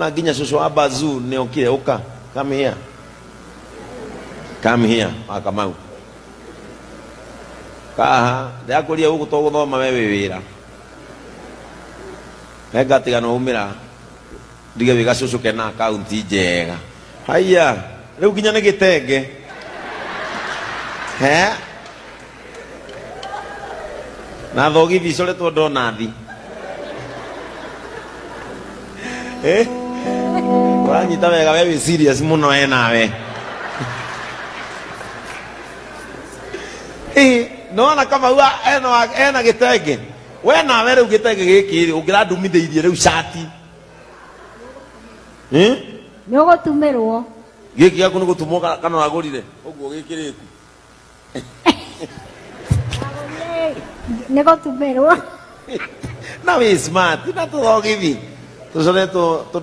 Na nginya cũcũ wa Bazuu nĩ okire. Ũka, come here, come here. Wa Kamau kaha ndĩrakũria gũkũ to gũthoma we wĩ wĩra hengatiga no umĩra ndige wĩ gacũcũ kena akaunti njega. Haiya, rĩu nginya nĩ gĩtenge he na thogithi icoretwo ndonathi. Eh? Ũranyita wega, we wĩ serious mũno we nawe. Ĩ, nĩwona Kamau ena gĩtenge we nawe rĩu gĩtenge gĩkĩ rĩ ũngĩrandumithĩirie rĩu cati. Eh? Nĩ ũgũtumĩrwo. Gĩkĩ gĩaku nĩ gũtumwo kana ũragũrire ũguo gĩkĩrĩku? Nĩ gũtumĩrwo. Na wĩ smart na tũthogithi tũcoretwo tũ.